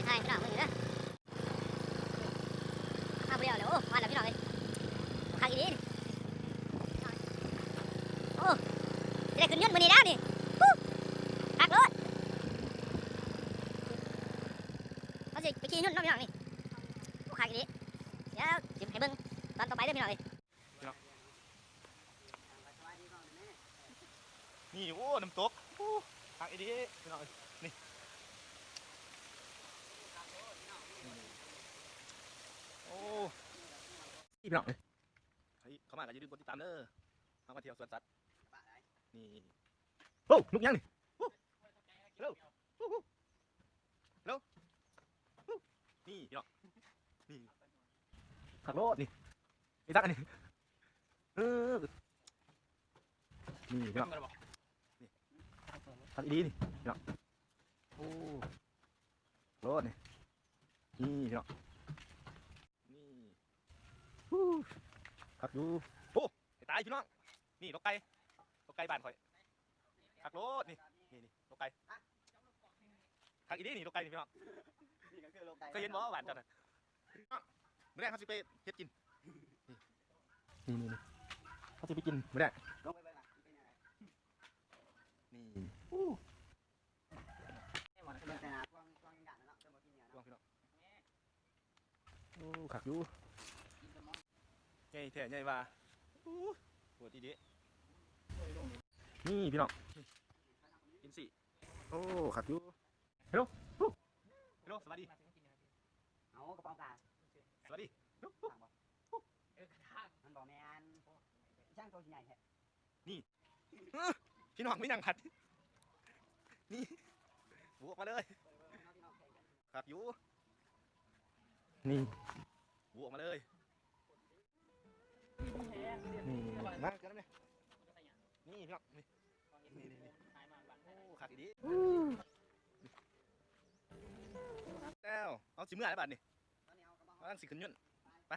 ອ້າຍພີ່ນ້ອງເບິ່ງເດີ ມາຜູ້ດຽວເລີຍ. ໂອ້ ມາແລ້ວພີ່ນ້ອງເອີຍ ຄັກອີ່ຫຼີນີ້. ໂອ້ ຊິໄດ້ຂຶ້ນຍົນມື້ນີ້ແລ້ວນີ້. ຮູ້ ຄັກໂລດ. ເຮົາຊິໄປຂີ່ຍົນເນາະພີ່ນ້ອງນີ້. ໂອ້ ຄັກອີ່ຫຼີ. ດຽວຊິໃຫ້ເບິ່ງຕອນຕໍ່ໄປເດີພີ່ນ້ອງເອີຍ. ພີ່ນ້ອງ ນີ້ ໂອ້ ນ້ຳຕົກ ໂອ້ ຄັກອີ່ຫຼີພີ່ນ້ອງເອີຍ. ນີ້ ໂອ້ ນີ້ພີ່ນ້ອງເອີຍ ໃຜເຂົ້າມາກໍຢ່າລືມກົດຕິດຕາມເດີ. ເຮົາມາທ່ຽວສວນສັດ ນີ້. ໂອ້ ນົກຫຍັງນີ້? ໂອ້ ເຮັລໂລ ໂອ້ ເຮັລໂລ ນີ້ພີ່ນ້ອງ ນີ້ ຄັກໂລດນີ້. ອີສັກອັນນີ້ ເອີ ນີ້ພີ່ນ້ອງ ນີ້ ຄັກອີ່ຫຼີນີ້ພີ່ນ້ອງ. ໂອ້ ໂລດນີ້ ນີ້ພີ່ນ້ອງ ນີ້ ຮູ້ ຄັກຢູ່. ໂອ້ ໄປຕາຍພີ່ນ້ອງ ນີ້ນົກໄກ່ ນົກໄກ່ບ້ານຂ້ອຍ ຄັກໂລດນີ້ ນີ້ ນີ້ນົກໄກ່ ຄັກອີ່ຫຼີນີ້ ນົກໄກ່ນີ້ພີ່ນ້ອງ. ນີ້ກໍຄືນົກໄກ່ ເຄີຍເຫັນບໍ່ບ້ານເຈົ້ານັ້ນ? ມື້ແລງເຮົາຊິໄປເຮັດກິນ ນີ້ ນີ້ ນີ້ ນີ້ ເຮົາຊິໄປກິນມື້ແລງ ລົງໄປເບິ່ງລະ ນີ້ ໂອ້ ໂອ້ ຄັກຢູ່ ໃຫຍ່ແທ້ໃຫຍ່ວ່າ ໂອ້ ໂຫດອີ່ຫຼີ ນີ້ພີ່ນ້ອງ ກິນຊີ້ ໂອ້ ຄັກຢູ່. ເຮັລໂລ ເຮັລໂລ ສະບາຍດີ ເອົາກະເປົາກາ ສະບາຍດີ ເຮັລໂລ ເອີ ກະທາງ ມັນບໍ່ແມ່ນ ຊ່າງໂຕຊິໃຫຍ່ແທ້ ນີ້ ເອີ ພີ່ນ້ອງມີຫຍັງພັດ ນີ້ ບວກມາເລີຍ ຄັກຢູ່ ນີ້ ບວກມາເລີຍ ນີ້ ມາເກີນແລ້ວນີ້ ນີ້ພີ່ນ້ອງ ນີ້ ນີ້ ນີ້ ໂອ້ ຄັກອີ່ຫຼີ ແລ້ວ ເຮົາຊິເມືອແລ້ວບາດນີ້ ກຳລັງຊິຂຶ້ນຍົນ ໄປ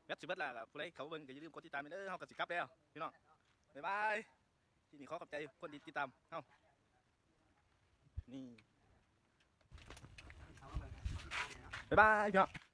ແບັດຊິເບິດແລ້ວ ຜູ້ໃດເຂົ້າເບິ່ງກໍຢ່າລືມກົດຕິດຕາມເດີ ເຮົາກໍຊິກັບແລ້ວພີ່ນ້ອງ ບາຍບາຍ. ທີ່ນີ້ຂໍຂອບໃຈຄົນທີ່ຕິດຕາມເຮົາ ນີ້ ບາຍບາຍພີ່ນ້ອງ.